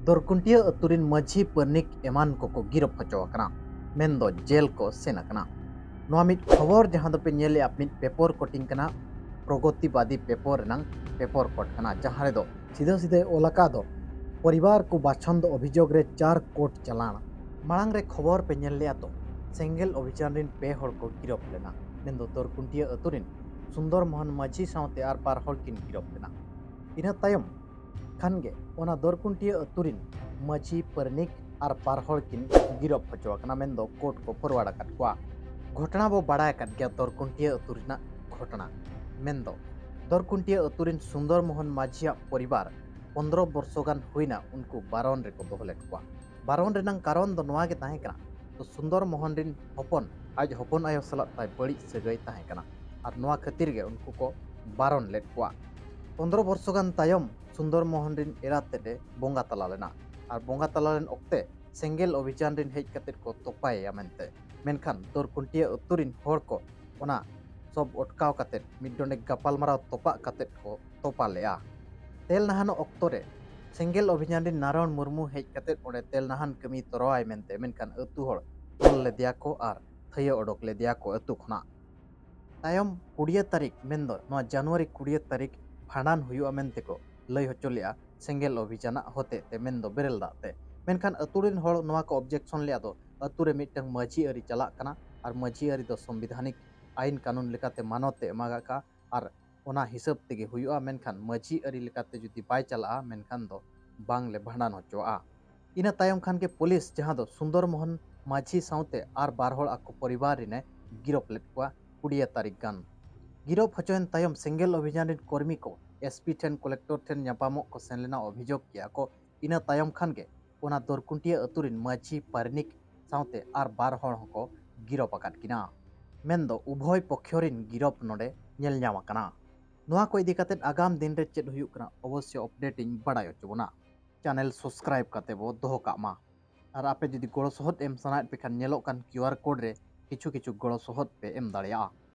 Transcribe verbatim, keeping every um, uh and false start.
ᱫᱚᱨᱠᱩᱱᱴᱤᱭᱟᱹ ᱟᱹᱛᱩ ᱨᱤᱱ ᱢᱟᱹᱡᱷᱤ ᱯᱟᱹᱨᱱᱤᱠ ᱮᱢᱟᱱ ᱠᱚᱠᱚ ᱜᱤᱨᱚᱯ ᱦᱚᱪᱚ ᱟᱠᱟᱱᱟ, ᱢᱮᱱᱫᱚ ᱡᱮᱞ ᱠᱚ ᱥᱮᱱ ᱟᱠᱟᱱᱟ᱾ ᱱᱚᱣᱟ ᱢᱤᱫ ᱠᱷᱚᱵᱚᱨ ᱡᱟᱦᱟᱸ ᱫᱚᱯᱮ ᱧᱮᱞᱮᱜᱼᱟ, ᱢᱤᱫ ᱯᱮᱯᱚᱨ ᱠᱚᱴᱤᱝ ᱠᱟᱱᱟ, ᱯᱨᱚᱜᱚᱛᱤᱵᱟᱫᱤ ᱯᱮᱯᱚᱨ ᱨᱮᱱᱟᱝ ᱯᱮᱯᱚᱨ ᱠᱚᱴ ᱠᱟᱱᱟ, ᱡᱟᱦᱟᱸ ᱨᱮᱫᱚ ᱥᱤᱫᱷᱟᱹ ᱥᱤᱫᱷᱟᱹ ᱚᱞ ᱟᱠᱟᱫ ᱫᱚ ᱯᱚᱨᱤᱵᱟᱨ ᱠᱚ ᱵᱟᱪᱷᱚᱱ ᱫᱚ ᱚᱵᱷᱤᱡᱳᱜᱽ ᱨᱮ ᱪᱟᱨ ᱠᱳᱴ ᱪᱟᱞᱟᱱ᱾ ᱢᱟᱲᱟᱝ ᱨᱮ ᱠᱷᱚᱵᱚᱨ ᱯᱮ ᱧᱮᱞ ᱞᱮᱜᱼᱟ ᱛᱚ, ᱥᱮᱸᱜᱮᱞ ᱚᱵᱷᱤᱡᱟᱱ ᱨᱤᱱ ᱯᱮ ᱦᱚᱲ ᱠᱚ ᱜᱤᱨᱚᱯ ᱞᱮᱱᱟ, ᱢᱮᱱᱫᱚ ᱫᱚᱨᱠᱩᱱᱴᱤᱭᱟᱹ ᱟᱹᱛᱩ ᱨᱤᱱ ᱥᱩᱱᱫᱚᱨ ᱢᱳᱦᱚᱱ ᱢᱟᱹᱡᱷᱤ ᱥᱟᱶᱛᱮ ᱟᱨ ᱵᱟᱨ ᱦᱚᱲ ᱠᱤᱱ ᱜᱤᱨᱚᱯ ᱞᱮᱱᱟ᱾ ᱤᱱᱟᱹ ᱛᱟᱭᱚᱢ ᱠᱷᱟᱱ ᱜᱮ ᱚᱱᱟ ᱫᱚᱨᱠᱩᱱᱴᱤᱭᱟᱹ ᱟᱹᱛᱩ ᱨᱤᱱ ᱢᱟᱹᱡᱷᱤ ᱯᱟᱹᱨᱱᱤᱠ ᱟᱨ ᱵᱟᱨ ᱦᱚᱲ ᱠᱤᱱ ᱜᱤᱨᱚᱯ ᱦᱚᱪᱚ ᱟᱠᱟᱱᱟ, ᱢᱮᱱᱫᱚ ᱠᱳᱨᱴ ᱠᱚ ᱯᱷᱚᱨᱣᱟᱨᱰ ᱟᱠᱟᱫ ᱠᱚᱣᱟ᱾ ᱜᱷᱚᱴᱚᱱᱟ ᱵᱚ ᱵᱟᱲᱟᱭ ᱟᱠᱟᱫ ᱜᱮᱭᱟ, ᱫᱚᱨᱠᱩᱱᱴᱤᱭᱟᱹ ᱟᱹᱛᱩ ᱨᱮᱱᱟᱜ ᱜᱷᱚᱴᱚᱱᱟ, ᱢᱮᱱᱫᱚ ᱫᱚᱨᱠᱩᱱᱴᱤᱭᱟᱹ ᱟᱹᱛᱩ ᱨᱤᱱ ᱥᱩᱱᱫᱚᱨ ᱢᱳᱦᱚᱱ ᱢᱟᱹᱡᱷᱤᱭᱟᱜ ᱯᱚᱨᱤᱵᱟᱨ ᱯᱚᱱᱫᱽᱨᱚ ᱵᱚᱨᱥᱚ ᱜᱟᱱ ᱦᱩᱭᱱᱟ ᱩᱱᱠᱩ ᱵᱟᱨᱚᱱ ᱨᱮᱠᱚ ᱫᱚᱦᱚ ᱞᱮᱫ ᱠᱚᱣᱟ᱾ ᱵᱟᱨᱚᱱ ᱨᱮᱱᱟᱝ ᱠᱟᱨᱚᱱ ᱫᱚ ᱱᱚᱣᱟ ᱜᱮ ᱛᱟᱦᱮᱸ ᱠᱟᱱᱟ, ᱛᱚ ᱥᱩᱱᱫᱚᱨ ᱢᱳᱦᱚᱱ ᱨᱤᱱ ᱦᱚᱯᱚᱱ ᱟᱡ ᱦᱚᱯᱚᱱ ᱟᱭᱳ ᱥᱟᱞᱟᱜ ᱛᱟᱭ ᱵᱟᱹᱲᱤᱡ ᱥᱟᱹᱜᱟᱹᱭ ᱛᱟᱦᱮᱸ ᱠᱟᱱᱟ, ᱟᱨ ᱱᱚᱣᱟ ᱠᱷᱟᱹᱛᱤᱨ ᱜᱮ ᱩᱱᱠᱩ ᱠᱚ ᱵᱟᱨᱚᱱ ᱞᱮᱫ ᱠᱚᱣᱟ᱾ ᱯᱚᱱᱫᱽᱨᱚ ᱵᱚᱨᱥᱚ ᱜᱟᱱ ᱛᱟᱭᱚᱢ ᱥᱩᱱᱫᱚᱨ ᱢᱳᱦᱚᱱ ᱨᱤᱱ ᱮᱨᱟ ᱛᱮᱫ ᱮ ᱵᱚᱸᱜᱟ ᱛᱟᱞᱟ ᱞᱮᱱᱟ, ᱟᱨ ᱵᱚᱸᱜᱟ ᱛᱟᱞᱟ ᱞᱮᱱ ᱚᱠᱛᱮ ᱥᱮᱸᱜᱮᱞ ᱚᱵᱷᱤᱡᱟᱱ ᱨᱤᱱ ᱦᱮᱡ ᱠᱟᱛᱮᱫ ᱠᱚ ᱛᱚᱯᱟᱭᱮᱭᱟ ᱢᱮᱱᱛᱮ᱾ ᱢᱮᱱᱠᱷᱟᱱ ᱫᱚᱨᱠᱩᱱᱴᱤᱭᱟᱹ ᱟᱹᱛᱩ ᱨᱤᱱ ᱦᱚᱲ ᱠᱚ ᱚᱱᱟ ᱥᱚᱵ ᱚᱴᱠᱟᱣ ᱠᱟᱛᱮᱫ ᱢᱤᱫ ᱰᱚᱸᱰᱮᱠ ᱜᱟᱯᱟᱞᱢᱟᱨᱟᱣ ᱛᱚᱯᱟᱜ ᱠᱟᱛᱮᱫ ᱠᱚ ᱛᱚᱯᱟ ᱞᱮᱜᱼᱟ᱾ ᱛᱮᱞ ᱱᱟᱦᱟᱱᱚᱜ ᱚᱠᱛᱚ ᱨᱮ ᱥᱮᱸᱜᱮᱞ ᱚᱵᱷᱤᱡᱟᱱ ᱨᱤᱱ ᱱᱟᱨᱟᱭᱚᱬ ᱢᱩᱨᱢᱩ ᱦᱮᱡ ᱠᱟᱛᱮᱫ ᱚᱸᱰᱮ ᱛᱮᱞ ᱱᱟᱦᱟᱱ ᱠᱟᱹᱢᱤ ᱛᱚᱨᱟᱣᱟᱭ ᱢᱮᱱᱛᱮ, ᱢᱮᱱᱠᱷᱟᱱ ᱟᱹᱛᱩ ᱦᱚᱲ ᱛᱚᱞ ᱞᱮᱫᱮᱭᱟ ᱠᱚ ᱟᱨ ᱛᱷᱟᱹᱭᱟᱹ ᱚᱰᱚᱠ ᱞᱮᱫᱮᱭᱟ ᱠᱚ ᱟᱹᱛᱩ ᱠᱷᱚᱱᱟᱜ᱾ ᱛᱟᱭᱚᱢ ᱠᱩᱲᱤᱭᱟᱹ ᱛᱟᱹᱨᱤᱠᱷ, ᱢᱮᱱᱫᱚ ᱱᱚᱣᱟ ᱡᱟᱱᱩᱣᱟᱨᱤ ᱠᱩᱲᱤᱭᱟᱹ ᱛᱟᱹᱨᱤᱠᱷ ᱵᱷᱟᱸᱰᱟᱱ ᱦᱩᱭᱩᱜᱼᱟ ᱢᱮᱱᱛᱮ ᱠᱚ ᱞᱟᱹᱭ ᱦᱚᱪᱚ ᱞᱮᱜᱼᱟ ᱥᱮᱸᱜᱮᱞ ᱚᱵᱷᱤᱡᱟᱱᱟᱜ ᱦᱚᱛᱮᱡ ᱛᱮ, ᱢᱮᱱᱫᱚ ᱵᱮᱨᱮᱞ ᱫᱟᱜ ᱛᱮ᱾ ᱢᱮᱱᱠᱷᱟᱱ ᱟᱹᱛᱩ ᱨᱤᱱ ᱦᱚᱲ ᱱᱚᱣᱟ ᱠᱚ ᱚᱵᱡᱮᱠᱥᱚᱱ ᱞᱮᱜᱼᱟ ᱫᱚ ᱟᱹᱛᱩ ᱨᱮ ᱢᱤᱫᱴᱟᱝ ᱢᱟᱹᱡᱷᱤ ᱟᱹᱨᱤ ᱪᱟᱞᱟᱜ ᱠᱟᱱᱟ, ᱟᱨ ᱢᱟᱹᱡᱷᱤ ᱟᱹᱨᱤ ᱫᱚ ᱥᱚᱝᱵᱤᱫᱷᱟᱱᱤᱠ ᱟᱹᱭᱤᱱ ᱠᱟᱹᱱᱩᱱ ᱞᱮᱠᱟᱛᱮ ᱢᱟᱱᱚᱛ ᱮ ᱮᱢᱟᱜᱟᱜ ᱠᱟᱜᱼᱟ, ᱟᱨ ᱚᱱᱟ ᱦᱤᱥᱟᱹᱵ ᱛᱮᱜᱮ ᱦᱩᱭᱩᱜᱼᱟ᱾ ᱢᱮᱱᱠᱷᱟᱱ ᱢᱟᱹᱡᱷᱤ ᱟᱹᱨᱤ ᱞᱮᱠᱟᱛᱮ ᱡᱩᱫᱤ ᱵᱟᱭ ᱪᱟᱞᱟᱜᱼᱟ, ᱢᱮᱱᱠᱷᱟᱱ ᱫᱚ ᱵᱟᱝᱞᱮ ᱵᱷᱟᱸᱰᱟᱱ ᱦᱚᱪᱚᱣᱟᱜᱼᱟ᱾ ᱤᱱᱟᱹ ᱛᱟᱭᱚᱢ ᱠᱷᱟᱱ ᱜᱮ ᱯᱩᱞᱤᱥ, ᱡᱟᱦᱟᱸ ᱫᱚ ᱥᱩᱱᱫᱚᱨ ᱢᱳᱦᱚᱱ ᱢᱟᱹᱡᱷᱤ ᱥᱟᱶᱛᱮ ᱟᱨ ᱵᱟᱨ ᱦᱚᱲ ᱟᱠᱚ ᱯᱚᱨᱤᱵᱟᱨ ᱨᱤᱱᱮ ᱜᱤᱨᱚᱯ ᱞᱮᱫ ᱠᱚᱣᱟ ᱠᱩᱲᱤᱭᱟᱹ ᱛᱟᱹᱨᱤᱠᱷ ᱜᱟᱱ᱾ ᱜᱤᱨᱚᱯ ᱦᱚᱪᱚᱭᱮᱱ ᱛᱟᱭᱚᱢ ᱥᱮᱸᱜᱮᱞ ᱚᱵᱷᱤᱡᱟᱱ ᱨᱤᱱ ᱠᱚᱨᱢᱤ ᱠᱚ ᱮᱥᱯᱤ ᱴᱷᱮᱱ, ᱠᱚᱞᱮᱠᱴᱚᱨ ᱴᱷᱮᱱ ᱧᱟᱯᱟᱢᱚᱜ ᱠᱚ ᱥᱮᱱ ᱞᱮᱱᱟ, ᱚᱵᱷᱤᱡᱳᱜᱽ ᱠᱮᱜᱼᱟ ᱠᱚ᱾ ᱤᱱᱟᱹ ᱛᱟᱭᱚᱢ ᱠᱷᱟᱱ ᱜᱮ ᱚᱱᱟ ᱫᱚᱨᱠᱩᱱᱴᱤᱭᱟᱹ ᱟᱹᱛᱩ ᱨᱤᱱ ᱢᱟᱹᱡᱷᱤ ᱯᱟᱨᱤᱱᱤᱠ ᱥᱟᱶᱛᱮ ᱟᱨ ᱵᱟᱨ ᱦᱚᱲ ᱦᱚᱸᱠᱚ ᱜᱤᱨᱚᱯ ᱟᱠᱟᱫ ᱠᱤᱱᱟ᱾ ᱢᱮᱱᱫᱚ ᱩᱵᱷᱚᱭ ᱯᱚᱠᱷᱭᱚ ᱨᱤᱱ ᱜᱤᱨᱚᱯ ᱱᱚᱰᱮ ᱧᱮᱞ ᱧᱟᱢ ᱟᱠᱟᱱᱟ᱾ ᱱᱚᱣᱟ ᱠᱚ ᱤᱫᱤ ᱠᱟᱛᱮᱫ ᱟᱜᱟᱢ ᱫᱤᱱ ᱨᱮ ᱪᱮᱫ ᱦᱩᱭᱩᱜ ᱠᱟᱱᱟ, ᱚᱵᱚᱥᱥᱚ ᱟᱯᱰᱮᱴ ᱤᱧ ᱵᱟᱲᱟᱭ ᱦᱚᱪᱚ ᱵᱚᱱᱟ᱾ ᱪᱮᱱᱮᱞ ᱥᱟᱵᱥᱠᱨᱟᱭᱤᱵ ᱠᱟᱛᱮ ᱵᱚ ᱫᱚᱦᱚ ᱠᱟᱜ ᱢᱟ᱾ ᱟᱨ ᱟᱯᱮ ᱡᱩᱫᱤ ᱜᱚᱲᱚ ᱥᱚᱦᱚᱫ ᱮᱢ ᱥᱟᱱᱟᱭᱮᱫ ᱯᱮ ᱠᱷᱟᱱ, ᱧᱮᱞᱚᱜ ᱠᱟᱱ ᱠᱤᱭᱩ ᱟᱨ ᱠᱳᱰ ᱨᱮ ᱠᱤᱪᱷᱩ ᱠᱤᱪᱷᱩ ᱜᱚᱲᱚ ᱥᱚᱦᱚᱫ ᱯᱮ ᱮᱢ ᱫᱟᱲᱮᱭᱟᱜᱼᱟ᱾